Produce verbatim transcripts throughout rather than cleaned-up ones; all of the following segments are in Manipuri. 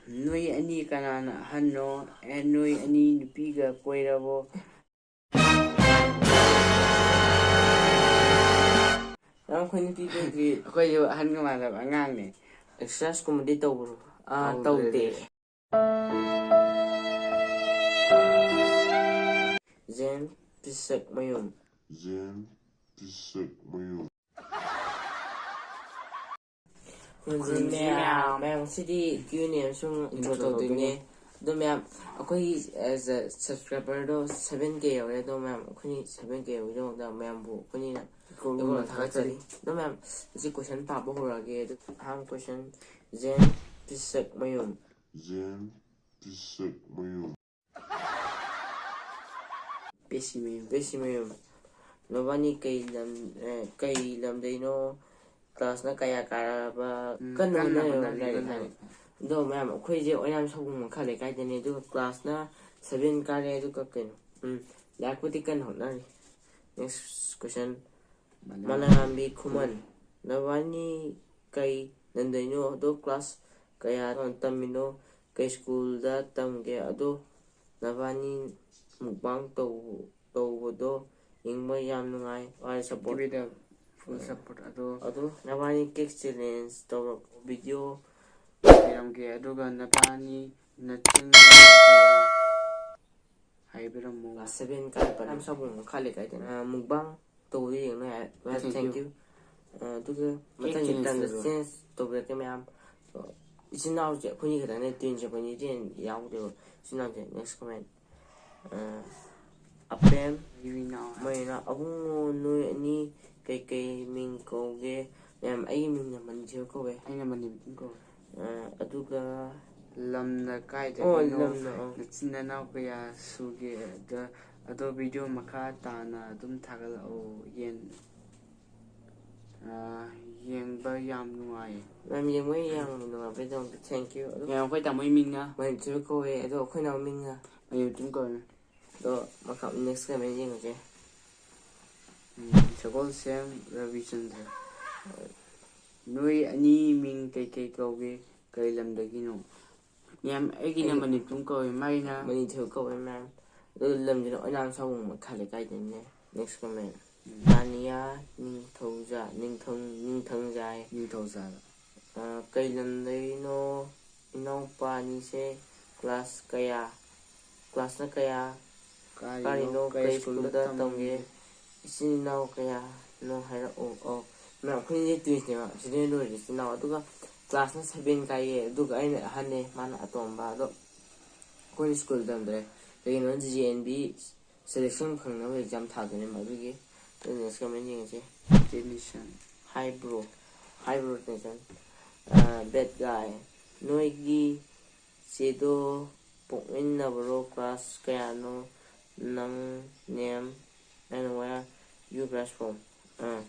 ꯅꯣꯏ ꯑꯅꯤ ꯀꯅꯥꯅ ꯑꯍꯟꯅꯣ? ꯑꯦ, ꯅꯣꯏ ꯑꯅꯤ ꯅꯨꯄꯤꯒ ꯀꯣꯏꯔꯕꯣ? ꯅꯪ ꯑꯩꯈꯣꯏ ꯅꯨꯄꯤ ꯀꯣꯏꯗ꯭ꯔꯤ꯫ ꯑꯩꯈꯣꯏꯁꯨ ꯑꯍꯟꯒ ꯃꯥꯟꯅꯕ ꯑꯉꯥꯡꯅꯦ꯫ Exercise ꯀꯨꯝꯕꯗꯤ ꯇꯧꯕ꯭ꯔꯣ? ꯑꯥ, ꯇꯧꯗꯦ꯫ ꯇꯧꯗꯦ꯫ ꯖꯦꯟ ꯄꯤꯁꯛ ꯃꯌꯨꯝ꯫ ꯖꯦꯟ ꯄꯤꯁꯛ ꯃꯌꯨꯝ꯫ ꯈꯨꯔꯨꯝꯖꯔꯤ ꯃꯌꯥꯝ꯫ ꯃꯌꯥꯝ, ꯉꯁꯤꯗꯤ Q and A ꯑꯃꯁꯨꯡ intro intro ꯇꯧꯗꯣꯏꯅꯦ꯫ ꯇꯧꯗꯣꯏꯅꯦ꯫ ꯑꯗꯣ ꯃꯌꯥꯝ, ꯑꯩꯈꯣꯏꯒꯤ, ꯑ, subscriberꯗꯣ seven K ꯌꯧꯔꯦ꯫ ꯑꯗꯣ ꯃꯌꯥꯝ, ꯑꯩꯈꯣꯏꯅ seven K ꯌꯧꯕꯒꯤꯗꯃꯛꯇ ꯃꯌꯥꯝꯕꯨ ꯑꯩꯈꯣꯏꯅ ꯏꯀꯣꯟꯅ ꯏꯀꯣꯟꯅ ꯊꯥꯒꯠꯆꯔꯤ꯫ ꯊꯥꯒꯠꯆꯔꯤ꯫ ꯑꯗꯣ ꯃꯌꯥꯝ, ꯉꯁꯤ question ꯄꯥꯕ ꯍꯧꯔꯛꯑꯒꯦ꯫ ꯑꯗꯣ ꯑꯍꯥꯟꯕ question, ꯖꯦꯟ ꯄꯤꯁꯛ ꯃꯌꯨꯝ꯫ ꯖꯦꯟ ꯄꯤꯁꯛ ꯃꯌꯨꯝ꯫ ꯄꯦꯁꯤ ꯃꯌꯨꯝ꯫ ꯄꯦꯁꯤ ꯃꯌꯨꯝ꯫ ꯅꯕꯥꯅꯤ ꯀꯩ ꯂꯝ, ꯑꯦ, ꯀꯩ ꯂꯝꯗꯩꯅꯣ? Classꯅ ꯀꯌꯥ ꯀꯥꯔꯕ? ꯎꯝ, ꯀꯟꯅ ꯀꯟꯅ ꯍꯣꯠꯅꯔꯤꯕ ꯍꯣꯠꯅꯔꯤ ꯂꯥꯏꯔꯤꯛ ꯍꯥꯏꯕ꯫ ꯍꯥꯏꯕ꯫ ꯑꯗꯣ ꯃꯌꯥꯝ, ꯑꯩꯈꯣꯏꯁꯦ ꯑꯣꯏꯅꯥꯝ ꯁꯥꯎꯕꯨꯡ ꯃꯈꯥ ꯂꯩꯀꯥꯏꯗꯅꯦ, ꯑꯗꯨꯒ classꯅ seven ꯀꯥꯔꯦ, ꯑꯗꯨꯒ ꯀꯩꯅꯣ, ꯎꯝ, ꯂꯥꯏꯔꯤꯛꯄꯨꯗꯤ ꯀꯟꯅ ꯍꯣꯠꯅꯔꯤ꯫ Next question꯫ ꯃꯂꯥꯡ-, ꯃꯂꯥꯡꯉꯥꯝꯕꯤ ꯈꯨꯃꯟ꯫ ꯅꯕꯥꯅꯤ ꯀꯩ ꯂꯝꯗꯩꯅꯣ? ꯑꯗꯣ class ꯀꯌꯥ ꯇꯝꯃꯤꯅꯣ? ꯀꯩ schoolꯗ ꯇꯝꯒꯦ? ꯑꯗꯣ ꯅꯕꯥꯅꯤ mukbang ꯇꯧ-, ꯇꯧꯕꯗꯣ ꯌꯦꯡꯕ ꯌꯥꯝ ꯅꯨꯡꯉꯥꯏ꯫ ꯍꯣꯏ, support꯫ Give it a full support꯫ ꯑꯗꯣ ꯑꯗꯣ ꯅꯕꯥꯅꯤ cake challenge ꯇꯧꯔꯛꯄ video ꯂꯩꯔꯝꯒꯦ꯫ ꯑꯗꯨꯒ ꯅꯕꯥꯅꯤ ꯅꯆꯤꯟ ꯅꯅꯥꯎ ꯀꯌꯥ ꯍꯥꯏꯕꯤꯔꯝꯃꯨ꯫ Class seven ꯀꯥꯔꯛꯄ ꯌꯥꯝ ꯁꯥꯎꯕꯨꯡ ꯃꯈꯥ ꯂꯩꯀꯥꯏꯗꯅ, ꯑ, mukbang ꯇꯧꯕꯗ ꯌꯦꯡꯅ ꯍꯥꯏ꯫ Thank you꯫ Thank you꯫ ꯑ, ꯑꯗꯨꯒ cake ꯃꯊꯪꯒꯤ challenge ꯇꯝꯗ ꯇꯧꯔꯣ꯫ Challenge ꯇꯧꯕꯤꯔꯛꯀꯦ ꯃꯌꯥꯝ꯫ ꯑ, ꯏꯆꯤꯟ ꯏꯅꯥꯎꯁꯦ ꯑꯩꯈꯣꯏꯅꯤ ꯈꯛꯇꯅꯦ, twinꯁꯦ ꯑꯩꯈꯣꯏꯅꯤ, twin ꯌꯥꯎꯗꯦꯕ꯫ ꯏꯆꯤꯟ ꯏꯅꯥꯎꯁꯦ, next comment꯫ ꯑ, ꯑꯄꯦꯝ, ꯃꯌꯨꯝ ꯏꯅꯥꯎ꯫ ꯃꯌꯨꯝ ꯏꯅꯥꯎ꯫ ꯑꯕꯨꯡꯉꯣ, ꯅꯣꯏ ꯑꯅꯤ ꯀꯩꯀꯩ ꯃꯤꯡ ꯀꯧꯒꯦ? ꯃꯌꯥꯝ, ꯑꯩꯒꯤ ꯃꯤꯡꯅ ꯃꯅꯤꯊꯣꯏꯕ ꯀꯧꯋꯦ꯫ ꯑꯩꯅ ꯃꯅꯤꯕꯤꯇꯨꯡ ꯀꯧꯋꯦ꯫ ꯑ, ꯑꯗꯨꯒ ꯂꯝꯅ ꯀꯥꯏꯗꯒꯤꯅꯣ? ꯑꯣ, ꯂꯝꯅ, ꯑꯣ꯫ ꯅꯆꯤꯟ ꯅꯅꯥꯎ ꯀꯌꯥ ꯁꯨꯒꯦ? ꯑꯗ-, ꯑꯗꯣ video ꯃꯈꯥ ꯇꯥꯅ ꯑꯗꯨꯝ ꯊꯥꯒꯠꯂꯛꯑꯣ꯫ ꯌꯦꯟ-, ꯑ, ꯌꯦꯡꯕ ꯌꯥꯝ ꯅꯨꯡꯉꯥꯏ꯫ ꯃꯌꯥꯝ ꯌꯦꯡꯕ ꯌꯥꯝ ꯅꯨꯡꯉꯥꯏꯕꯩꯗꯃꯛꯇ thank you꯫ ꯑꯗꯣ ꯃꯌꯥꯝ, ꯑꯩꯈꯣꯏ ꯇꯥꯃꯣꯒꯤ ꯃꯤꯡꯅ? ꯃꯅꯤꯊꯣꯏꯕ ꯀꯧꯋꯦ꯫ ꯑꯗꯣ ꯑꯩꯈꯣꯏ ꯏꯅꯥꯎ ꯃꯤꯡꯅ? ꯃꯅꯤꯕꯤꯇꯨꯡ ꯀꯧꯋꯦ꯫ ꯑꯗꯣ ꯃꯈꯥ next comment ꯌꯦꯡꯉꯁꯦ꯫ ꯎꯝ, ꯁꯒꯣꯜꯁꯦꯝ ꯔꯕꯤꯆꯟꯗ꯭ꯔ꯫ ꯅꯣꯏ ꯑꯅꯤ ꯃꯤꯡ ꯀꯩꯀꯩ ꯀꯧꯒꯦ? ꯀꯩ ꯂꯝꯗꯒꯤꯅꯣ? ꯃꯌꯥꯝ, ꯑꯩꯒꯤꯅ ꯑꯩ ꯃꯅꯤꯄꯨꯔ ꯀꯧꯋꯦ, ꯃꯥꯒꯤꯅ ꯃꯅꯤꯊꯣꯏ ꯀꯧꯋꯦ ꯃꯌꯥꯝ꯫ ꯑꯗꯨ ꯂꯝꯁꯤꯅ ꯑꯣꯏꯅꯥꯝ ꯁꯥꯃꯨꯡ ꯃꯈꯥ ꯂꯩꯀꯥꯏꯗꯩꯅꯦ꯫ Next comment꯫ ꯎꯝ꯫ ꯇꯥꯅꯤꯌꯥ ꯅꯤꯡꯊꯧꯖꯥ, ꯅꯤꯡꯊꯧ, ꯅꯤꯡꯊꯧꯖꯥꯏ꯫ ꯅꯤꯡꯊꯧꯖꯥꯗ꯫ ꯑ, ꯀꯩ ꯂꯝꯗꯩꯅꯣ? ꯏꯅꯥꯎꯄꯥ ꯑꯅꯤꯁꯦ class ꯀꯌꯥ? Classꯅ ꯀꯌꯥ? ꯀꯥꯔꯤꯅꯣ? ꯀꯥꯔꯤꯅꯣ? ꯀꯩ ꯀꯩ ꯁ꯭ꯀꯨꯜꯗ ꯁ꯭ꯀꯨꯜꯗ ꯇꯝꯒꯦ? ꯇꯝꯒꯦ? ꯏꯆꯤꯟ ꯏꯅꯥꯎ ꯀꯌꯥꯅꯣ ꯍꯥꯏꯔꯛꯑꯣ꯫ ꯑꯣ, ꯃꯌꯥꯝ, ꯑꯩꯈꯣꯏꯅꯤꯁꯦ twins ꯅꯦꯕ꯫ ꯁꯤꯗꯩ ꯂꯣꯏꯔꯦ ꯏꯆꯤꯟ ꯏꯅꯥꯎ꯫ ꯑꯗꯨꯒ classꯅ seven ꯀꯥꯏꯌꯦ꯫ ꯑꯗꯨꯒ ꯑꯩꯅ ꯑꯍꯟꯅꯦ, ꯃꯥꯅ ꯑꯇꯣꯝꯕ꯫ ꯑꯗꯣ ꯑꯩꯈꯣꯏꯅ ꯁ꯭ꯀꯨꯜ ꯇꯝꯗ꯭ꯔꯦ꯫ ꯀꯩꯒꯤꯅꯣ ꯖꯤ ꯑꯦꯟ ꯕꯤ selection ꯐꯪꯅꯕ exam ꯊꯥꯗꯣꯏꯅꯦꯕ꯫ ꯑꯗꯨꯒꯤ ꯑꯗꯨ next comment ꯌꯦꯡꯉꯁꯤ꯫ Tension꯫ Hi bro꯫ Hi bro, tension꯫ ꯑ, bad guy꯫ ꯅꯣꯏꯒꯤ ꯆꯦꯗꯣ ꯄꯣꯛꯃꯤꯟꯅꯕꯔꯣ? Class ꯀꯌꯥꯅꯣ? ꯅꯪ name and where you class from? Ah.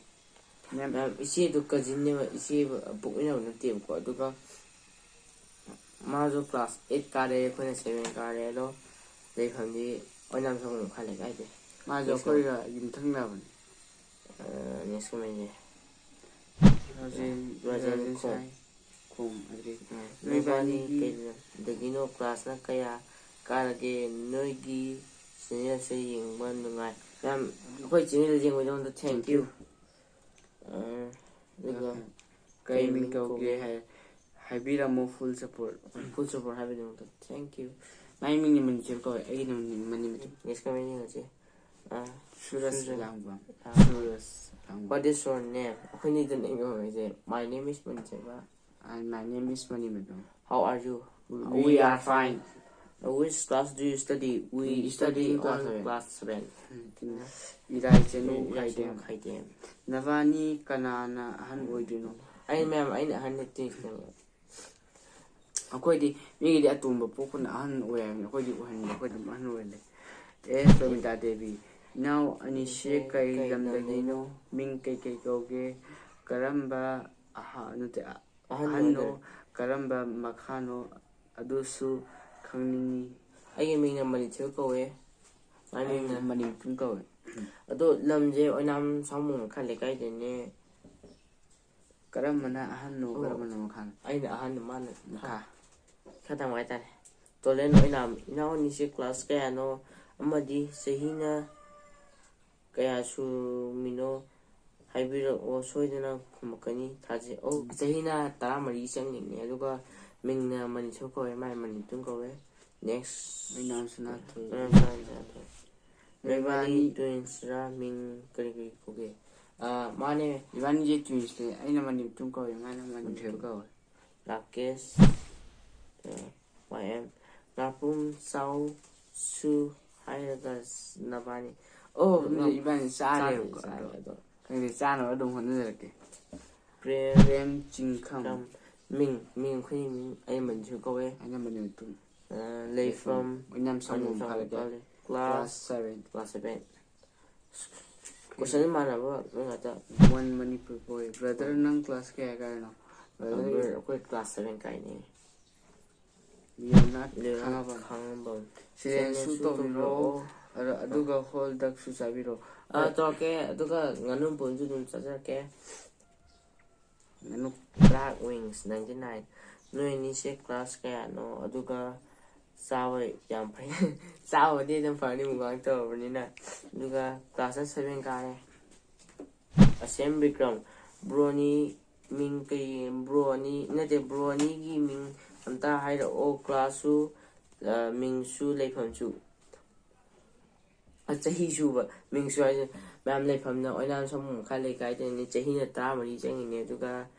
Name꯫ ꯃꯌꯥꯝ, ꯏꯆꯦꯗꯣ cousinꯅꯦꯕ, ꯏꯆꯦ ꯄꯣꯛꯃꯤꯟꯅꯕ ꯅꯠꯇꯦꯕꯀꯣ꯫ ꯑꯗꯨꯒ ꯃꯥꯁꯨ class eight ꯀꯥꯔꯦ, ꯑꯩꯈꯣꯏꯅ seven ꯀꯥꯔꯦ꯫ ꯑꯗꯣ ꯂꯩꯐꯝꯗꯤ ꯑꯣꯏꯅꯥꯝ ꯁꯥꯃꯨꯡ ꯃꯈꯥ ꯂꯩꯀꯥꯏꯗꯩ꯫ ꯃꯥꯁꯨ next ꯑꯩꯈꯣꯏꯒ ꯌꯨꯝꯊꯪꯅꯕꯅꯤ꯫ ꯑ, next comment ꯁꯦ꯫ ꯔꯥꯖꯦꯟ, ꯔꯥꯖꯦꯟ ꯔꯥꯖꯦꯟ ꯈꯣꯡ꯫ ꯁꯥꯏ꯫ ꯈꯣꯡ, ꯑꯗꯨꯗꯤ ꯎꯝ, ꯅꯣꯏꯕꯥꯅꯤ ꯅꯣꯏꯕꯥꯅꯤ ꯀꯩ ꯂꯝꯗꯒꯤꯅꯣ? Classꯅ ꯀꯌꯥ ꯀꯥꯔꯒꯦ? ꯅꯣꯏꯒꯤ channelꯁꯦ ꯌꯦꯡꯕ ꯅꯨꯡꯉꯥꯏ꯫ ꯌꯥꯝ, ꯑꯩꯈꯣꯏ channel ꯌꯦꯡꯕꯒꯤꯗꯃꯛꯇ thank you꯫ ꯑ, ꯑꯗꯨꯒ ꯀꯩ ꯃꯤꯡ ꯀꯧꯒꯦ ꯍꯥꯏ-, ꯍꯥꯏꯕꯤꯔꯝꯃꯣ, full support꯫ Full support ꯍꯥꯏꯕꯒꯤꯗꯃꯛꯇ thank you꯫ ꯃꯥꯏ ꯃꯤꯡꯅ ꯃꯅꯤꯊꯣꯏ ꯀꯧꯋꯦ, ꯑꯩꯒꯤꯅ ꯃꯅꯤ-, ꯃꯅꯤꯃꯤꯠ꯫ Next comment ꯌꯦꯡꯉꯁꯤ꯫ ꯑ, ꯁꯨꯔꯖ ꯁꯨꯔꯖ꯫ ꯂꯥꯡꯕꯝ꯫ ꯑ, ꯁꯨꯔꯖ ꯂꯥꯡꯕꯝ꯫ What is your name? ꯑꯩꯈꯣꯏꯅꯤꯗꯅ ꯏꯪꯈꯣꯜꯁꯦ꯫ My name is ꯃꯅꯤꯊꯣꯏꯕ꯫ And my name is ꯃꯅꯤꯃꯤꯠ꯫ How are you? We are fine. Which class do you study? We We study study in class on seven. Class seven. ꯎꯝ, ꯏꯔꯥꯏ ꯆꯅꯨ ꯏꯔꯥꯏ ꯆꯅꯨ ꯈꯥꯏꯗꯦꯝ꯫ ꯈꯥꯏꯗꯦꯝ꯫ ꯅꯕꯥꯅꯤ ꯀꯅꯥꯅ ꯑꯍꯟ ꯑꯣꯏꯗꯣꯏꯅꯣ? ꯑꯩ ꯃꯌꯥꯝ, ꯑꯩꯅ ꯑꯍꯟ ꯅꯠꯇꯦ꯫ ꯑꯩꯈꯣꯏꯗꯤ ꯃꯤꯒꯤꯗꯤ ꯑꯇꯣꯝꯕ ꯄꯣꯛꯄꯅ ꯑꯍꯟ ꯑꯣꯏ ꯍꯥꯏꯕꯅꯤ, ꯑꯩꯈꯣꯏꯗꯤ ꯑꯣꯏꯍꯟꯗꯦ, ꯑꯩꯈꯣꯏ ꯑꯗꯨꯝ ꯑꯍꯟ ꯑꯣꯏꯍꯜꯂꯦ꯫ ꯑꯦ ꯄ꯭ꯔꯃꯤꯇꯥ ꯗꯦꯕꯤ, ꯏꯅꯥꯎ ꯑꯅꯤꯁꯦ ꯀꯩ ꯂꯝꯗꯒꯤꯅꯣ? ꯃꯤꯡ ꯀꯩꯀꯩ ꯀꯧꯒꯦ? ꯀꯔꯝꯕ ꯑꯍ-, ꯅꯠꯇꯦ, ꯑ-, ꯑꯍꯟ ꯑꯍꯟꯅꯣ? ꯑꯣꯏꯗꯣꯏꯔꯦ꯫ ꯀꯔꯝꯕ ꯃꯈꯥꯅꯣ? ꯑꯗꯨꯁꯨ ꯈꯪꯅꯤꯡꯉꯤ꯫ ꯑꯩꯒꯤ ꯃꯤꯡꯅ ꯃꯅꯤꯊꯣꯏ ꯀꯧꯋꯦ꯫ ꯃꯥꯏ ꯑꯩ ꯃꯤꯡꯅ ꯃꯅꯤꯄꯨꯔ ꯀꯧꯋꯦ꯫ ꯑꯗꯣ ꯂꯝꯁꯦ ꯑꯣꯏꯅꯥꯝ ꯁꯥꯃꯨꯡ ꯃꯈꯥ ꯂꯩꯀꯥꯏꯗꯩꯅꯦ꯫ ꯀꯔꯝꯕꯅ ꯑꯍꯟꯅꯣ, ꯑꯣ꯫ ꯀꯔꯝꯕꯅ ꯃꯈꯥꯅꯣ? ꯑꯩꯅ ꯑꯍꯟ, ꯃꯥꯅ ꯃꯈꯥ꯫ ꯃꯈꯥ꯫ ꯈꯇꯪ ꯍꯥꯏꯇꯥꯔꯦ꯫ ꯇꯣꯂꯦꯟ ꯑꯣꯏꯅꯥꯝ, ꯏꯅꯥꯎ ꯑꯅꯤꯁꯦ ꯀ꯭ꯂꯥꯁ ꯀꯌꯥꯅꯣ ꯑꯃꯗꯤ ꯆꯍꯤꯅ ꯀꯌꯥ ꯁꯨꯃꯤꯅꯣ ꯍꯥꯏꯕꯤꯔꯛꯑꯣ, ꯁꯣꯏꯗꯅ ꯈꯨꯝꯃꯛꯀꯅꯤ ꯊꯥꯖꯩ꯫ ꯑꯣ, ꯆꯍꯤꯅ ꯇꯔꯥꯃꯔꯤ ꯆꯪꯉꯤꯅꯦ, ꯑꯗꯨꯒ ꯃꯤꯡꯅ ꯃꯅꯤꯊꯣꯏ ꯀꯧꯋꯦ, ꯃꯥꯏ ꯃꯅꯤꯇꯨꯝ ꯀꯧꯋꯦ꯫ Next꯫ ꯑꯩꯅ ꯁꯅꯥꯊꯣꯏ꯫ ꯑꯩꯅ ꯁꯅꯥꯊꯣꯏ꯫ ꯅꯣꯏꯕꯥꯅꯤ ꯅꯣꯏꯕꯥꯅꯤ twins ꯔꯥ? ꯃꯤꯡ ꯀꯔꯤ ꯀꯔꯤ ꯀꯧꯒꯦ? ꯑꯥ, ꯃꯥꯅꯦ꯫ ꯏꯕꯥꯅꯤꯁꯦ twins ꯅꯦ꯫ ꯑꯩꯅ ꯃꯅꯤꯇꯨꯝ ꯀꯧꯋꯦ, ꯃꯥꯅ ꯃꯅꯤꯊꯣꯏ ꯀꯧꯋꯦ꯫ ꯔꯥꯀꯦꯁ꯫ ꯑꯥ, ꯋꯥꯏ ꯑꯦꯝ꯫ ꯉꯥꯄ꯭ꯔꯨꯝ ꯆꯥꯎꯁꯨ ꯍꯥꯏꯔꯒ ꯅꯕꯥꯅꯤ꯫ ꯑꯣ, ꯑꯗꯨꯝꯗꯤ ꯉꯥ-, ꯏꯕꯥꯅꯤ ꯆꯥꯔꯦ, ꯆꯥꯔꯦꯕꯀꯣ, ꯆꯥꯔꯦ ꯑꯗꯣ꯫ ꯑꯗꯣ꯫ ꯈꯪꯗꯦ, ꯆꯥꯅꯕ ꯑꯗꯨꯝ ꯍꯣꯠꯅꯖꯔꯛꯀꯦ꯫ ꯄ꯭ꯔꯦꯝ ꯄ꯭ꯔꯦꯝ ꯆꯤꯡꯈꯝ꯫ ꯆꯤꯡꯈꯝ꯫ ꯃꯤꯡ, ꯃꯤꯡ ꯑꯩꯈꯣꯏ ꯃꯤꯡ ꯑꯩ ꯃꯅꯤꯊꯣꯏ ꯀꯧꯋꯦ꯫ ꯑꯩꯅ ꯃꯅꯤꯇꯨꯝ꯫ ꯑꯥ, ꯂꯩꯐꯝ꯫ ꯑꯣꯏꯅꯥꯝ ꯁꯪꯒꯨꯝ ꯐꯥꯔꯛꯀꯦ꯫ ꯀꯧꯋꯦ꯫ Class class seven꯫ Class seven꯫ Question ꯃꯥꯟꯅꯕ ꯅꯣꯏ ꯉꯥꯛꯇ꯫ One Manipur boy꯫ Brother, ꯅꯪ class ꯀꯌꯥ ꯀꯥꯏꯅꯣ? Brother, brother, ꯑꯩꯈꯣꯏ class seven ꯀꯥꯏꯅꯦ꯫ ꯂꯤꯌꯣꯅꯥꯔꯗ ꯂꯤꯌꯣꯅꯥꯔꯗ ꯈꯥꯡꯉꯕꯝ꯫ ꯈꯥꯡꯉꯕꯝ꯫ ꯁꯤꯂꯦꯟꯁꯨ ꯁꯤꯂꯦꯟꯁꯨ ꯇꯧꯕꯤꯔꯣ꯫ ꯇꯧꯕꯤꯔꯣ꯫ ꯑꯗ-, ꯑꯗꯨꯒ ꯍꯣꯜ ꯗꯛꯁꯨ ꯆꯥꯕꯤꯔꯣ꯫ ꯑꯥ, ꯍꯣꯏ꯫ ꯇꯧꯔꯛꯀꯦ꯫ ꯑꯗꯨꯒ ꯉꯥꯅꯨ ꯃꯄꯨꯝꯁꯨ ꯑꯗꯨꯝ ꯆꯥꯖꯔꯛꯀꯦ꯫ ꯉꯥꯅꯨ꯫ Black Wings ninety nine꯫ ꯅꯣꯏ ꯑꯅꯤꯁꯦ class ꯀꯌꯥꯅꯣ? ꯑꯗꯨꯒ ꯆꯥꯕ ꯌꯥꯝ ꯐꯩ꯫ ꯆꯥꯕꯗꯤ ꯑꯗꯨꯝ ꯐꯔꯅꯤ, mukbang ꯇꯧꯔꯕꯅꯤꯅ꯫ ꯑꯗꯨꯒ class seven ꯀꯥꯔꯦ꯫ ꯑꯁꯦꯝ ꯕꯤꯀ꯭ꯔꯝ, bro ꯑꯅꯤ ꯃꯤꯡ ꯀꯩ, bro ꯑꯅꯤ, ꯅꯠꯇꯦ, bro ꯑꯅꯤꯒꯤ ꯃꯤꯡ ꯑꯝꯇ ꯍꯥꯏꯔꯛꯑꯣ, class ꯁꯨ, ꯑ, ꯃꯤꯡꯁꯨ ꯂꯩꯐꯝꯁꯨ꯫ ꯑ, ꯆꯍꯤ ꯁꯨꯕ, ꯃꯤꯡꯁꯨ ꯍꯥꯏꯁꯦ, ꯃꯌꯥꯝ ꯂꯩꯐꯝꯅ ꯑꯣꯏꯅꯥꯝ ꯁꯃꯨ ꯃꯈꯥ ꯂꯩꯀꯥꯏꯗꯅꯤ, ꯆꯍꯤꯅ ꯇꯔꯥꯃꯔꯤ ꯆꯪꯉꯤꯅꯦ, ꯑꯗꯨꯒ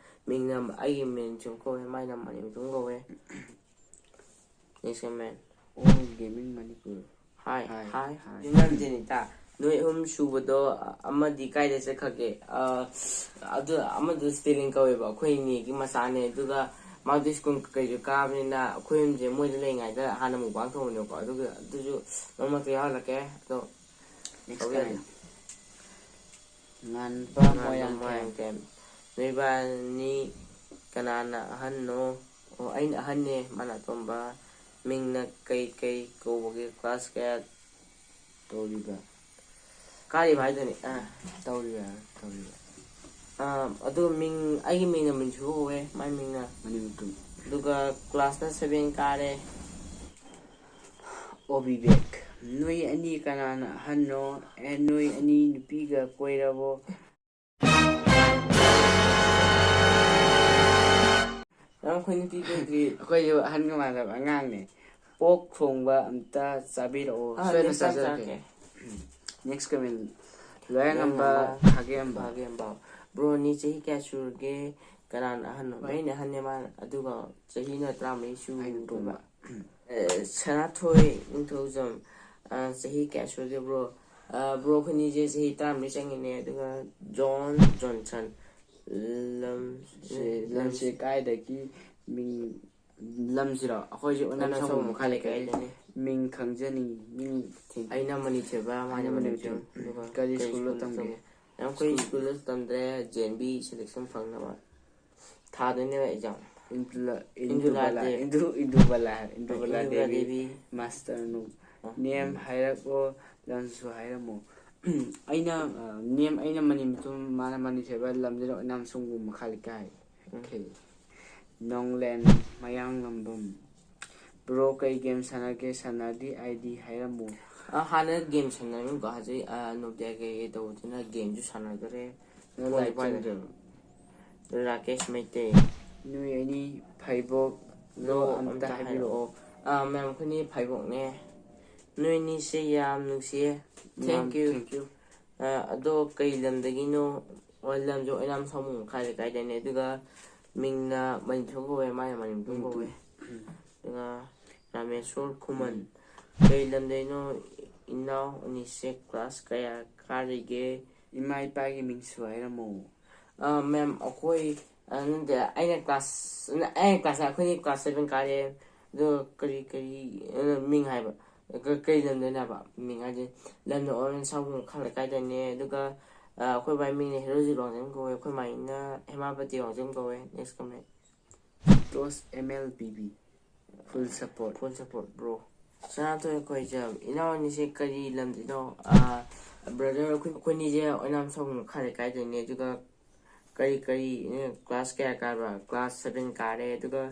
ꯃꯤꯡꯅ ꯑꯩꯒꯤ ꯃꯤꯡ ꯁꯨꯝ ꯀꯧꯋꯦ, ꯃꯥꯏꯅ ꯃꯅꯤꯄꯨꯔ ꯀꯧꯋꯦ꯫ Next comment꯫ All Gaming Manipur꯫ Hi, hi, hi, hi꯫ ꯅꯪ ꯖꯦꯅꯤꯇꯥ, ꯅꯣꯏ ꯑꯍꯨꯝ ꯁꯨꯕꯗꯣ ꯑꯃꯗꯤ ꯀꯥꯏꯗ ꯆꯠꯈ꯭ꯔꯒꯦ? ꯑ, ꯑꯗꯨ ꯑꯃꯗꯨ ꯁ꯭ꯇꯦꯂꯤꯟ ꯀꯧꯋꯦꯕ, ꯑꯩꯈꯣꯏ ꯏꯅꯦꯒꯤ ꯃꯆꯥꯅꯦ꯫ ꯑꯗꯨꯒ ꯃꯥꯗꯤ ꯁ꯭ꯀꯨꯜ ꯀꯩꯀꯩꯁꯨ ꯀꯥꯕꯅꯤꯅ ꯑꯩꯈꯣꯏ ꯑꯍꯨꯝꯁꯦ ꯃꯣꯏꯗ ꯂꯩꯔꯤꯉꯩꯗ ꯍꯥꯟꯅ mukbang ꯊꯣꯡꯕꯅꯦꯕꯀꯣ꯫ ꯑꯗꯨꯒ ꯑꯗꯨꯁꯨ ꯃꯔꯛ ꯃꯔꯛꯇ ꯌꯥꯎꯍꯜꯂꯛꯀꯦ꯫ ꯑꯗꯣ next ꯇꯧꯕ ꯌꯥꯅꯤ꯫ Comment꯫ ꯉꯥꯟꯕ ꯉꯥꯟꯕ ꯃꯣꯏꯔꯥꯡꯊꯦꯝ꯫ ꯃꯣꯏꯔꯥꯡꯊꯦꯝ꯫ ꯅꯣꯏꯕꯥꯅꯤ ꯀꯅꯥꯅ ꯑꯍꯟꯅꯣ? ꯑꯣ, ꯑꯩꯅ ꯑꯍꯟꯅꯦ, ꯃꯥꯅ ꯑꯇꯣꯝꯕ꯫ ꯃꯤꯡꯅ ꯀꯩ ꯀꯩ ꯀꯧꯕꯒꯦ? Class ꯀꯌꯥ ꯇꯧꯔꯤꯕ? ꯀꯥꯔꯤꯕ ꯍꯥꯏꯗꯨꯅꯤ꯫ ꯑꯥ꯫ ꯇꯧꯔꯤꯕ, ꯇꯧꯔꯤꯕ꯫ ꯑꯥ, ꯑꯗꯨ ꯃꯤꯡ, ꯑꯩꯒꯤ ꯃꯤꯡꯅ ꯃꯟꯖꯨ ꯀꯧꯋꯦ, ꯃꯥꯏ ꯃꯤꯡꯅ? ꯃꯅꯤꯃꯨꯇꯨꯝ꯫ ꯑꯗꯨꯒ ꯀ꯭ꯂꯥꯁꯅ ꯁꯚꯦꯟ ꯀꯥꯔꯦ꯫ ꯑꯣ ꯕꯤꯕꯦꯛ, ꯅꯣꯏ ꯑꯅꯤ ꯀꯅꯥꯅ ꯑꯍꯟꯅꯣ? ꯑꯦ, ꯅꯣꯏ ꯑꯅꯤ ꯅꯨꯄꯤꯒ ꯀꯣꯏꯔꯕꯣ? ꯅꯪ ꯑꯩꯈꯣꯏ ꯅꯨꯄꯤ ꯀꯣꯏꯗ꯭ꯔꯤ꯫ ꯑꯩꯈꯣꯏꯁꯨ ꯑꯍꯟꯒ ꯃꯥꯟꯅꯕ ꯑꯉꯥꯡꯅꯦ꯫ ꯑꯣꯛ ꯊꯣꯡꯕ ꯑꯝꯇ ꯆꯥꯕꯤꯔꯛꯑꯣ꯫ ꯑꯥ, ꯁꯣꯏꯗꯅ next time ꯆꯥꯖꯔꯛꯀꯦ꯫ ꯆꯥꯔꯛꯀꯦ꯫ Next comment꯫ ꯂꯣꯌꯥꯉꯝꯕ ꯂꯣꯌꯥꯉꯝꯕ ꯈꯥꯒꯦꯝꯕ꯫ ꯈꯥꯒꯦꯝꯕ꯫ Bro, ꯅꯤ ꯆꯍꯤ ꯀꯌꯥ ꯁꯨꯔꯒꯦ? ꯀꯅꯥꯅ ꯑꯍꯟꯅꯣ? ꯍꯣꯏ꯫ ꯑꯩꯅ ꯑꯍꯟꯅꯦ ꯃꯥꯅ, ꯑꯗꯨꯒ ꯆꯍꯤꯅ ꯇꯔꯥꯃꯔꯤ ꯑꯩꯅ ꯁꯨꯕ꯫ ꯇꯣꯝꯕ꯫ ꯑꯦ, ꯁꯅꯥꯊꯣꯏ ꯅꯤꯡꯊꯧꯖꯝ, ꯑ, ꯆꯍꯤ ꯀꯌꯥ ꯁꯨꯔꯒꯦ, bro? ꯑ, bro, ꯑꯩꯈꯣꯏꯅꯤꯁꯦ ꯆꯍꯤ ꯇꯔꯥꯃꯔꯤ ꯆꯪꯉꯤꯅꯦ, ꯑꯗꯨꯒ ꯖꯣꯟ ꯖꯣꯟꯁꯟ, ꯂꯝ-, ꯁꯦ, ꯂꯝꯁꯦ ꯀꯥꯏꯗꯒꯤ ꯃꯤꯡ, ꯂꯝꯁꯤꯔꯣ? ꯑꯩꯈꯣꯏꯁꯦ ꯑꯣꯏꯅꯥꯝ ꯑꯣꯏꯅꯥꯝ ꯁꯥꯃꯨ ꯁꯥꯃꯨ ꯃꯈꯥ ꯂꯩꯀꯥꯏ ꯂꯩꯀꯥꯏꯗꯅꯦ꯫ ꯃꯤꯡ ꯈꯪꯖꯅꯤꯡꯉꯤ, ꯃꯤꯡ ꯊꯦꯡ-, ꯑꯩꯅ ꯃꯅꯤ ꯊꯣꯏꯕ, ꯃꯥꯅ ꯑꯩꯅ ꯃꯅꯤ ꯃꯅꯤ ꯊꯣꯏꯕ꯫ ꯊꯣꯏꯕ꯫ ꯑꯗꯨꯒ ꯀꯔꯤ ꯀꯔꯤ ꯁ꯭ꯀꯨꯜꯗ ꯁ꯭ꯀꯨꯜꯗ ꯇꯝꯒꯦ? ꯇꯝꯒꯦ? ꯌꯥꯝ ꯀꯨꯏ ꯁ꯭ꯀꯨꯜ ꯁ꯭ꯀꯨꯜꯗ ꯇꯝꯗ꯭ꯔꯦ, ꯖꯦ ꯑꯦꯟ ꯕꯤ selection ꯐꯪꯅꯕ ꯊꯥꯗꯣꯏꯅꯦꯕ exam꯫ ꯏꯟꯗꯨꯂꯥ-, ꯏꯟꯗꯨꯂꯥ ꯏꯟꯗꯨꯕꯂꯥ, ꯗꯦꯕꯤ꯫ ꯏꯟꯗꯨ-, ꯏꯟꯗꯨꯕꯂꯥ, ꯏꯟꯗꯨꯕꯂꯥ ꯏꯟꯗꯨꯂꯥ ꯗꯦꯕꯤ, ꯗꯦꯕꯤ꯫ ꯃꯥꯁꯇꯔ ꯅꯨ-, ꯑ, ꯅꯦꯝ ꯎꯝ꯫ ꯍꯥꯏꯔꯛꯑꯣ, ꯂꯝꯁꯨ ꯍꯥꯏꯔꯝꯃꯣ꯫ ꯑꯩꯅ, ꯑ, ꯅꯦꯝ ꯑꯩꯅ ꯃꯅꯤ ꯃꯇꯨꯝ, ꯃꯥꯅ ꯃꯅꯤ ꯊꯣꯏꯕ, ꯂꯝꯁꯤꯅ ꯑꯣꯏꯅꯥꯝ ꯁꯥꯃꯨ ꯃꯈꯥ ꯂꯩꯀꯥꯏ꯫ ꯎꯝ꯫ Okay꯫ ꯅꯣꯡꯂꯦꯟ ꯃꯌꯥꯡꯂꯝꯕꯝ꯫ Bro, ꯀꯩ game ꯁꯥꯟꯅꯒꯦ? ꯁꯥꯟꯅꯔꯗꯤ I D ꯍꯥꯏꯔꯝꯃꯨ꯫ ꯑ, ꯍꯥꯟꯅ game ꯁꯥꯟꯅꯔꯝꯃꯤꯀꯣ, ꯍꯧꯖꯤꯛ, ꯑ, Nokia ꯀꯩꯀꯩ ꯇꯧꯕꯗꯨꯅ gameꯁꯨ ꯁꯥꯟꯅꯗꯔꯦ꯫ ꯅꯪ ꯐꯣꯟꯁꯨ live ꯄꯥꯏꯗ꯭ꯔꯦ꯫ ꯆꯪꯗ꯭ꯔꯕ? ꯔꯥꯀꯦꯁ ꯃꯩꯇꯩ꯫ ꯅꯣꯏ ꯑꯅꯤ ꯐꯩꯕꯣꯛ ꯂꯣ ꯂꯣ ꯑꯝꯇ ꯑꯝꯇ ꯍꯥꯏꯕꯤꯔꯛꯑꯣ꯫ ꯍꯥꯏꯔꯛꯑꯣ꯫ ꯑ, ꯃꯌꯥꯝ, ꯑꯩꯈꯣꯏꯅꯤ ꯐꯩꯕꯣꯛꯅꯦ꯫ ꯅꯣꯏ ꯑꯅꯤꯁꯦ ꯌꯥꯝ ꯅꯨꯡꯁꯤꯌꯦ꯫ Thank ꯌꯥꯝ you꯫ Thank you꯫ ꯑ, ꯑꯗꯣ ꯀꯩ ꯂꯝꯗꯒꯤꯅꯣ? ꯑꯣ, ꯂꯝꯁꯦ ꯑꯣꯏꯅꯥꯝ ꯁꯥꯃꯨ ꯃꯈꯥ ꯂꯩꯀꯥꯏꯗꯩꯅꯦ꯫ ꯑꯗꯨꯒ ꯃꯤꯡꯅ ꯃꯅꯤꯊꯣꯏ ꯀꯧꯋꯦ, ꯃꯥꯅ ꯃꯅꯤꯊꯣꯏ ꯀꯧꯋꯦ꯫ ꯎꯝ꯫ ꯑꯗꯨꯒ ꯔꯥꯃꯦꯁꯣꯔ ꯈꯨꯃꯟ꯫ ꯎꯝ꯫ ꯀꯩ ꯂꯝꯗꯩꯅꯣ? ꯏꯅꯥꯎ ꯑꯅꯤꯁꯦ class ꯀꯌꯥ ꯀꯥꯔꯤꯒꯦ? ꯏꯃꯥ ꯏꯄꯥꯒꯤ ꯃꯤꯡꯁꯨ ꯍꯥꯏꯔꯝꯃꯣ꯫ ꯑ, ma'am, ꯑꯩꯈꯣꯏ, ꯑ, ꯅꯠꯇꯦ, ꯑꯩꯅ class, ꯑꯩꯅ class, ꯑꯩꯈꯣꯏꯅꯤ class seven ꯀꯥꯔꯦ꯫ ꯑꯗꯣ ꯀꯔꯤ, ꯀꯔꯤ, ꯑ, ꯃꯤꯡ ꯍꯥꯏꯕ? ꯀ-, ꯀꯔꯤ ꯂꯝꯗꯩꯅꯣ ꯍꯥꯏꯕ? ꯃꯤꯡ ꯍꯥꯏꯗꯤ ꯂꯝꯅ ꯑꯣꯏꯔꯣꯟ ꯁꯥꯃꯨ ꯃꯈꯥ ꯂꯩꯀꯥꯏꯗꯩꯅꯦ꯫ ꯑꯗꯨꯒ, ꯑ, ꯑꯩꯈꯣꯏ ꯕꯥꯏ ꯃꯤꯡꯅ ꯍꯦꯔꯣꯖꯤꯠ ꯋꯥꯡꯖꯝ ꯀꯧꯋꯦ, ꯑꯩꯈꯣꯏ ꯃꯥꯏꯅ ꯍꯦꯃꯥꯄꯇꯤ ꯋꯥꯡꯖꯝ ꯀꯧꯋꯦ꯫ Next comment꯫ Toast M L B B꯫ Full support꯫ Full support, bro꯫ ꯁꯅꯥꯊꯣꯏ ꯈꯣꯏꯖꯝ, ꯏꯅꯥꯎ ꯑꯅꯤꯁꯦ ꯀꯔꯤ ꯂꯝꯗꯩꯅꯣ? ꯑ, brother, ꯑꯩꯈꯣꯏ, ꯑꯩꯈꯣꯏꯅꯤꯁꯦ ꯑꯣꯏꯅꯥꯝ ꯁꯥꯃꯨ ꯃꯈꯥ ꯂꯩꯀꯥꯏꯗꯩꯅꯦ꯫ ꯑꯗꯨꯒ ꯀꯔꯤ, ꯀꯔꯤ, ꯑ, class ꯀꯌꯥ ꯀꯥꯕ? Class seven ꯀꯥꯔꯦ꯫ ꯑꯗꯨꯒ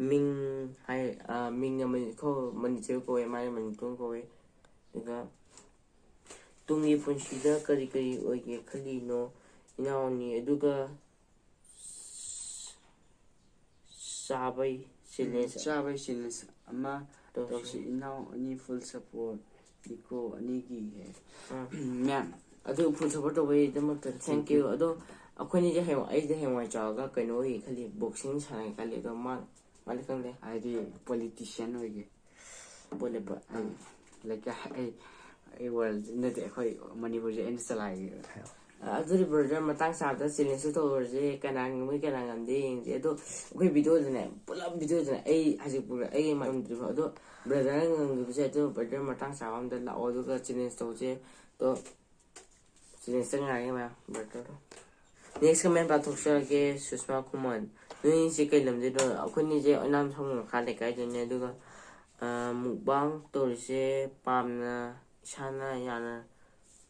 ꯃꯤꯡ ꯍꯥꯏ, ꯑ, ꯃꯤꯡꯅ ꯃꯅꯤ-, ꯀꯧ-, ꯃꯅꯤꯄꯨꯔ ꯀꯧꯋꯦ, ꯃꯥꯅ ꯃꯅꯤꯄꯨꯔ ꯀꯧꯋꯦ꯫ ꯑꯗꯨꯒ ꯇꯨꯡꯒꯤ ꯄꯨꯟꯁꯤꯗ ꯀꯔꯤ ꯀꯔꯤ ꯑꯣꯏꯒꯦ ꯈꯜꯂꯤꯅꯣ? ꯏꯅꯥꯎꯅꯤ, ꯑꯗꯨꯒ ꯆꯥꯕꯩ ꯎꯝ, ꯆꯦꯂꯦꯟꯖ ꯆꯥꯕꯩ ꯆꯦꯂꯦꯟꯖ ꯑꯃ ꯇꯧꯁꯤ꯫ ꯇꯧꯁꯤ꯫ ꯏꯅꯥꯎ ꯑꯅꯤ ꯐꯨꯜ ꯁꯞꯄꯣꯔꯠ ꯅꯤꯀꯣ ꯑꯅꯤꯒꯤ꯫ ꯑꯥ꯫ ꯃꯌꯥꯝ ꯑꯗꯨ ꯐꯨꯜ ꯁꯞꯄꯣꯔꯠ ꯇꯧꯕꯒꯤꯗꯃꯛꯇ Thank ꯊꯦꯡꯀ꯭ꯌꯨ꯫ ꯑꯗꯣ ꯑꯩꯈꯣꯏꯅꯤꯁꯦ ꯍꯌꯦꯡ, ꯑꯩꯁꯦ ꯍꯌꯦꯡꯋꯥꯏ ꯆꯥꯎꯔꯒ ꯀꯩꯅꯣ ꯑꯣꯏꯒꯦ ꯈꯜꯂꯤ, ꯕꯣꯛꯁꯤꯡ ꯁꯥꯟꯅꯒꯦ ꯈꯜꯂꯤ꯫ ꯑꯗꯣ ꯃꯥ, ꯃꯥꯗꯤ ꯈꯪꯗꯦ꯫ ꯍꯥꯏꯗꯤ ꯄꯣꯂꯤꯇꯤꯁꯤꯌꯥꯟ ꯑꯣꯏꯒꯦ꯫ ꯄꯣꯂꯤꯕ-, ꯑꯥ꯫ ꯂꯩꯀꯥꯏ, ꯑꯩ, ꯑꯩ ꯋꯥꯔꯜ ꯅꯠꯇꯦ, ꯑꯩꯈꯣꯏ ꯃꯅꯤꯄꯨꯔꯁꯦ ꯑꯩꯅ ꯆꯂꯥꯏꯒꯦ꯫ ꯑꯗꯨꯗꯤ ꯕ꯭ꯔꯗꯔ, ꯃꯇꯥꯡ ꯆꯥꯕꯗ ꯆꯦꯂꯦꯟꯖꯁꯨ ꯇꯧꯔꯁꯦ, ꯀꯅꯥ ꯉꯝꯃꯤ ꯀꯅꯥ ꯉꯝꯗꯦ ꯌꯦꯡꯁꯦ꯫ ꯑꯗꯣ ꯑꯩꯈꯣꯏ ꯚꯤꯗꯤꯑꯣꯗꯅꯦ, ꯄꯨꯂꯞ ꯚꯤꯗꯤꯑꯣꯗꯅꯦ, ꯑꯩ ꯍꯧꯖꯤꯛ ꯄꯨꯔ-, ꯑꯩ ꯉꯝꯗ꯭ꯔꯤꯕ꯫ ꯑꯗꯣ ꯕ꯭ꯔꯗꯔꯅ ꯉꯝꯈꯤꯕꯁꯦ, ꯑꯗꯣ ꯕ꯭ꯔꯗꯔ ꯃꯇꯥꯡ ꯆꯥꯕ ꯑꯝꯗ ꯂꯥꯛꯑꯣ, ꯑꯗꯨꯒ ꯆꯦꯂꯦꯟꯖ ꯇꯧꯁꯦ꯫ ꯑꯗꯣ ꯆꯦꯂꯦꯟꯖꯇ ꯉꯥꯏꯔꯦ ꯃꯌꯥꯝ, ꯕ꯭ꯔꯗꯔ꯫ ꯅꯦꯛꯁ ꯀꯃꯦꯟ ꯄꯥꯊꯣꯛꯆꯔꯒꯦ, ꯁꯨꯁꯃꯥ ꯈꯨꯃꯟ꯫ ꯅꯣꯏꯅꯤꯁꯦ ꯀꯩ ꯂꯝꯗꯩꯅꯣ? ꯑꯩꯈꯣꯏꯅꯤꯁꯦ ꯑꯣꯏꯅꯥꯝ ꯁꯪꯒꯨꯝ ꯃꯈꯥ ꯂꯩꯀꯥꯏꯗꯩꯅꯦ꯫ ꯑꯗꯨꯒ, ꯑ, ꯃꯨꯛꯕꯥꯡ ꯇꯧꯔꯤꯁꯦ ꯄꯥꯝꯅ, ꯏꯁꯥꯅ ꯌꯥꯅ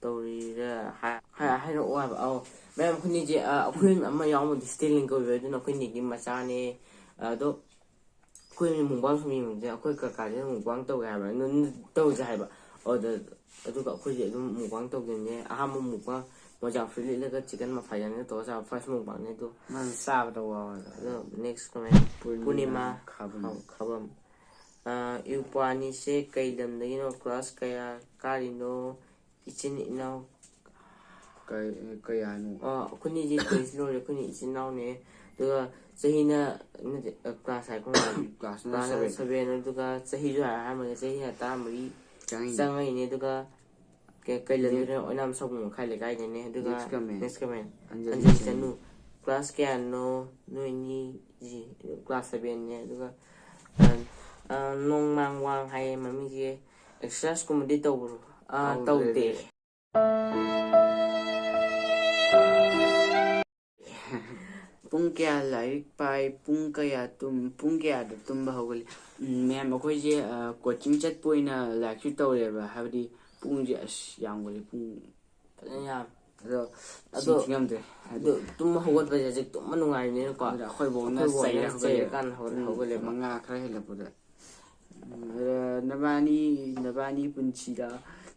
ꯇꯧꯔꯤꯔ ꯍꯥꯏ-, ꯍꯥꯏ-, ꯍꯥꯏꯔꯛꯑꯣ ꯍꯥꯏꯕ꯫ ꯑꯧ, ꯃꯌꯥꯝ, ꯑꯩꯈꯣꯏꯅꯤꯁꯦ, ꯑ, ꯑꯩꯈꯣꯏ ꯑꯃ ꯌꯥꯎꯕꯗꯤ ꯁ꯭ꯇꯦꯂꯤꯟ ꯀꯧꯋꯦ, ꯑꯗꯨꯅ ꯑꯩꯈꯣꯏꯅꯤꯒꯤ ꯃꯆꯥꯅꯦ꯫ ꯑꯗꯣ ꯑꯩꯈꯣꯏꯅ ꯃꯨꯛꯕꯥꯡ ꯁꯨꯝ ꯌꯦꯡꯕꯁꯦ, ꯑꯩꯈꯣꯏ ꯀꯀꯥꯁꯤꯅ ꯃꯨꯛꯕꯥꯡ ꯇꯧꯒꯦ ꯍꯥꯏꯕ, ꯅ-, ꯅ-, ꯇꯧꯁꯦ ꯍꯥꯏꯕ꯫ ꯑꯗꯨꯗ, ꯑꯗꯨꯒ ꯑꯩꯈꯣꯏꯁꯦ ꯑꯗꯨꯝ ꯃꯨꯛꯕꯥꯡ ꯇꯧꯈꯤꯕꯅꯦ꯫ ꯑꯍꯥꯟꯕ ꯃꯨꯛꯕꯥꯡ ꯃꯣꯖꯥ ꯐꯨꯔꯤꯠ ꯂꯤꯠꯂꯒ ꯆꯤꯛꯀꯟ ꯃꯐꯥꯏꯒꯟꯒ ꯇꯧꯔꯒ ꯆꯥꯕ ꯐꯥꯔꯁ ꯃꯨꯛꯕꯥꯡꯅꯦ ꯑꯗꯣ꯫ ꯃꯥꯅ ꯆꯥꯕꯗ ꯋꯥꯕꯗ꯫ ꯑꯗꯣ ꯅꯦꯛꯁ ꯀꯃꯦꯟ, ꯄꯨꯔꯅꯤꯃꯥ ꯈꯥꯕꯝ꯫ ꯈꯥ-, ꯈꯥꯕꯝ꯫ ꯑ, ꯏꯎꯄꯥꯅꯤꯁꯦ ꯀꯩ ꯂꯝꯗꯒꯤꯅꯣ? ꯀ꯭ꯂꯥꯁ ꯀꯌꯥ ꯀꯥꯔꯤꯅꯣ? ꯏꯆꯤꯟ ꯏꯅꯥꯎ? ꯀꯩ-, ꯀꯌꯥꯅꯣ? ꯑ, ꯑꯩꯈꯣꯏꯅꯤꯁꯦ ꯇꯦꯟꯁ ꯂꯣꯏꯔꯦ, ꯑꯩꯈꯣꯏꯅꯤ ꯏꯆꯤꯟ ꯏꯅꯥꯎꯅꯦ꯫ ꯑꯗꯨꯒ ꯆꯍꯤꯅ, ꯅꯠꯇꯦ, ꯑ, ꯀ꯭ꯂꯥꯁ ꯍꯥꯏꯕ ꯃꯥꯜꯂꯦ꯫ ꯀ꯭ꯂꯥꯁꯅ ꯀ꯭ꯂꯥꯁꯅ ꯁꯚꯦꯟ꯫ ꯁꯚꯦꯟ, ꯑꯗꯨꯒ ꯆꯍꯤꯁꯨ ꯍꯥꯏꯔꯝꯃꯒꯦ, ꯆꯍꯤꯅ ꯇꯔꯥꯃꯔꯤ ꯆꯪꯉꯤ꯫ ꯆꯪꯉꯛꯏꯅꯦ꯫ ꯑꯗꯨꯒ ꯀꯩ, ꯀꯩ ꯂꯝꯗꯩꯅꯣ? ꯑꯣꯏꯅꯥꯝ ꯁꯪꯒꯨꯝ ꯃꯈꯥꯏ ꯂꯩꯀꯥꯏꯗꯩꯅꯦ꯫ ꯑꯗꯨꯒ Next comment. Next comment, Anjali Anjali Chanu. Chanu. Class ꯀꯌꯥꯅꯣ ꯅꯣꯏꯅꯤ? ꯖꯤ, ꯀ꯭ꯂꯥꯁ ꯁꯚꯦꯟꯅꯦ꯫ ꯑꯗꯨꯒ, ꯑ, ꯑ, ꯅꯣꯡꯃꯥꯡ ꯋꯥꯡ ꯍꯥꯏꯌꯦ ꯃꯃꯤꯡꯁꯦ꯫ ꯑꯦꯛꯁꯔꯁꯥꯏꯁꯀꯨꯝꯕꯗꯤ ꯇꯧꯕ꯭ꯔꯣ? ꯑ, ꯇꯧꯗꯦ꯫ ꯇꯧꯗꯦ꯫ ꯄꯨꯡ ꯀꯌꯥ ꯂꯥꯏꯔꯤꯛ ꯄꯥꯏ? ꯄꯨꯡ ꯀꯌꯥ ꯇꯨꯝ-, ꯄꯨꯡ ꯀꯌꯥꯗ ꯇꯨꯝꯕ ꯍꯧꯒꯠꯂꯤ? ꯎꯝ, ꯃꯦꯝ, ꯑꯩꯈꯣꯏꯁꯦ, ꯑ, ꯀꯣꯆꯤꯡ ꯆꯠꯄ ꯑꯣꯏꯅ ꯂꯥꯏꯔꯤꯛꯁꯨ ꯇꯧꯔꯦꯕ, ꯍꯥꯏꯕꯗꯤ ꯄꯨꯡꯁꯦ ꯑꯁ ꯌꯥꯝꯒꯜꯂꯤ, ꯄꯨꯡ ꯐꯖꯅ ꯌꯥꯝ꯫ ꯑꯗꯣ ꯁꯤ ꯑꯗꯣ- ꯊꯤꯉꯝꯗ꯭ꯔꯦ꯫ ꯍꯥꯏꯗꯤ ꯑꯗꯨ ꯇꯨꯝꯕ ꯍꯧꯒꯠꯄꯁꯦ ꯍꯧꯖꯤꯛ ꯇꯨꯝꯕ ꯅꯨꯡꯉꯥꯏꯕꯅꯤꯅꯀꯣ꯫ ꯑꯗꯨꯗ ꯑꯩꯈꯣꯏ ꯕꯣꯛꯅ ꯑꯩꯈꯣꯏ ꯕꯣꯛꯅ ꯆꯩꯔ ꯍꯧꯒꯠꯂꯦꯕ꯫ ꯆꯩꯔꯀꯥꯟꯗ ꯍꯧꯒꯠ- ꯄꯨꯡ ꯍꯧꯒꯠꯂꯦꯕ꯫ ꯃꯉꯥ ꯈꯔ ꯍꯦꯜꯂꯛꯄꯗ꯫ ꯎꯝ, ꯑꯗ ꯅꯕꯥꯅꯤ ꯅꯕꯥꯅꯤ ꯄꯨꯟꯁꯤꯗ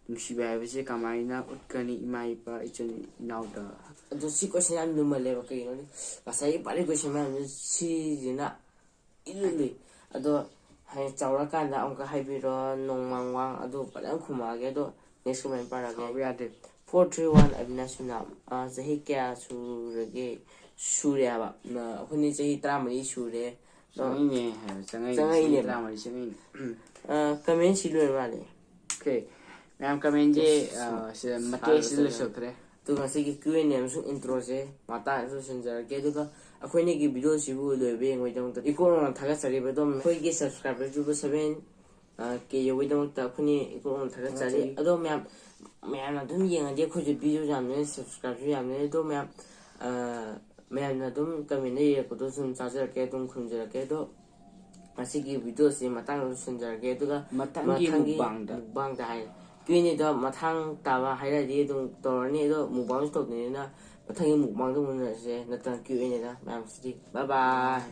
ꯅꯨꯡꯁꯤꯕ ꯍꯥꯏꯕꯁꯦ ꯀꯃꯥꯏꯅ ꯎꯠꯀꯅꯤ ꯏꯃꯥ ꯏꯄꯥ ꯏꯆꯤꯟ ꯏꯅꯥꯎꯗ? ꯑꯗꯣ ꯁꯤ ꯀꯣꯏꯁꯟ ꯌꯥꯝ ꯂꯨꯃꯜꯂꯦꯕ꯫ ꯀꯩꯒꯤꯅꯣꯗꯤ ꯉꯁꯥꯏꯒꯤ ꯄꯥꯔꯤ ꯀꯣꯏꯁꯟ ꯃꯌꯥꯝꯗꯨ ꯁꯤꯁꯤꯅ ꯏꯂꯨ ꯂꯨꯏ꯫ ꯑꯗꯣ ꯍꯌꯦꯡ ꯆꯥꯎꯔꯀꯥꯟꯗ ꯑꯃꯨꯛꯀ ꯍꯥꯏꯕꯤꯔꯣ ꯅꯣꯡꯃꯥꯡ ꯋꯥꯡ ꯑꯗꯨ ꯐꯖꯅ ꯈꯨꯝꯃꯛꯑꯒꯦ꯫ ꯑꯗꯣ ꯅꯦꯛꯁ ꯀꯃꯦꯟ ꯄꯥꯔꯛꯑꯒꯦ꯫ ꯁꯥꯎꯕ ꯌꯥꯗꯦ꯫ Four three one Abinash ꯁꯨꯅꯥꯝ꯫ ꯑꯥ, ꯆꯍꯤ ꯀꯌꯥ ꯁꯨꯔꯒꯦ? ꯁꯨꯔꯦ ꯍꯥꯏꯕ꯫ ꯅ-, ꯑꯩꯈꯣꯏꯅꯤ ꯆꯍꯤ ꯇꯔꯥꯃꯔꯤ ꯁꯨꯔꯦ꯫ ꯑꯗꯣ ꯆꯪꯉꯛꯏꯅꯦ ꯍꯥꯏꯕ, ꯆꯪꯉꯛꯏꯅꯦ꯫ ꯆꯪꯉꯛꯏꯅꯦꯕ꯫ ꯆꯍꯤ ꯇꯔꯥꯃꯔꯤ ꯆꯪꯉꯛꯏꯅꯦ꯫ ꯑꯥ, ꯀꯃꯦꯟ ꯁꯤ ꯂꯣꯏꯔ ꯃꯥꯜꯂꯦ꯫ ꯑꯣꯀꯦ, ꯃꯌꯥꯝ ꯀꯃꯦꯟꯁꯦ ꯑꯁ, ꯑꯥ, ꯁꯤꯗ ꯁꯥꯔ ꯃꯇꯦꯛꯁꯤꯗ ꯆꯠꯂꯦ꯫ ꯂꯣꯏꯁꯤꯟꯈ꯭ꯔꯦ꯫ ꯑꯗꯨ ꯉꯁꯤꯒꯤ Q and A ꯑꯃꯁꯨꯡ ꯏꯟꯇ꯭ꯔꯣꯁꯦ ꯃꯇꯥꯡ ꯑꯁꯤꯗ ꯂꯣꯏꯁꯤꯟꯖꯔꯒꯦ꯫ ꯑꯗꯨꯒ ꯑꯩꯈꯣꯏꯅꯤꯒꯤ ꯚꯤꯗꯤꯑꯣꯁꯤꯕꯨ ꯂꯣꯏꯕ ꯌꯦꯡꯕꯒꯤꯗꯃꯛꯇ ꯏꯀꯣꯛꯅ ꯊꯥꯒꯠꯆꯔꯤꯕ ꯑꯗꯨꯝ ꯑꯩꯈꯣꯏꯒꯤ subscribers ꯇꯨ seven K ꯌꯧꯕꯒꯤꯗꯃꯛꯇ ꯑꯩꯈꯣꯏꯅ ꯏꯀꯣꯛꯅ ꯊꯥꯒꯠꯆꯔꯤ꯫ ꯊꯥꯒꯠꯆꯔꯤ꯫ ꯑꯗꯣ ꯃꯌꯥꯝ, ꯃꯌꯥꯝꯅ ꯑꯗꯨꯝ ꯌꯦꯡꯉꯗꯤ ꯑꯩꯈꯣꯏꯁꯨ ꯚꯤꯗꯤꯑꯣ ꯌꯥꯝꯅ subscribeꯁꯨ ꯌꯥꯝꯅ꯫ ꯑꯗꯣ ꯃꯌꯥꯝ, ꯑꯥ, ꯃꯌꯥꯝꯅ ꯑꯗꯨꯝ ꯀꯃꯦꯟꯗ ꯏꯔꯛꯄꯗꯣ ꯁꯨꯝ ꯆꯥꯖꯔꯛꯀꯦ, ꯑꯗꯨꯝ ꯈꯨꯝꯖꯔꯛꯀꯦ꯫ ꯑꯗꯣ ꯉꯁꯤꯒꯤ ꯚꯤꯗꯤꯑꯣꯁꯤ ꯃꯇꯥꯡꯗ ꯂꯣꯏꯁꯤꯟꯖꯔꯒꯦ꯫ ꯑꯗꯨꯒ ꯃꯊꯪꯒꯤ ꯃꯊꯪꯒꯤ mukbangꯗ꯫ mukbangꯗ ꯍꯥꯏ꯫ Q and Aꯗ ꯃꯊꯪ ꯇꯥꯕ ꯍꯥꯏꯔꯗꯤ ꯑꯗꯨꯝ ꯇꯧꯔꯅꯤ꯫ ꯑꯗꯣ mukbangꯁꯨ ꯇꯧꯗꯣꯏꯅꯤꯅ ꯃꯊꯪꯒꯤ mukbangꯗ ꯎꯅꯔꯁꯦ꯫ ꯅꯠꯇ꯭ꯔꯒ Q and Aꯗ ꯃꯌꯥꯝꯁꯤꯗꯤ bye bye꯫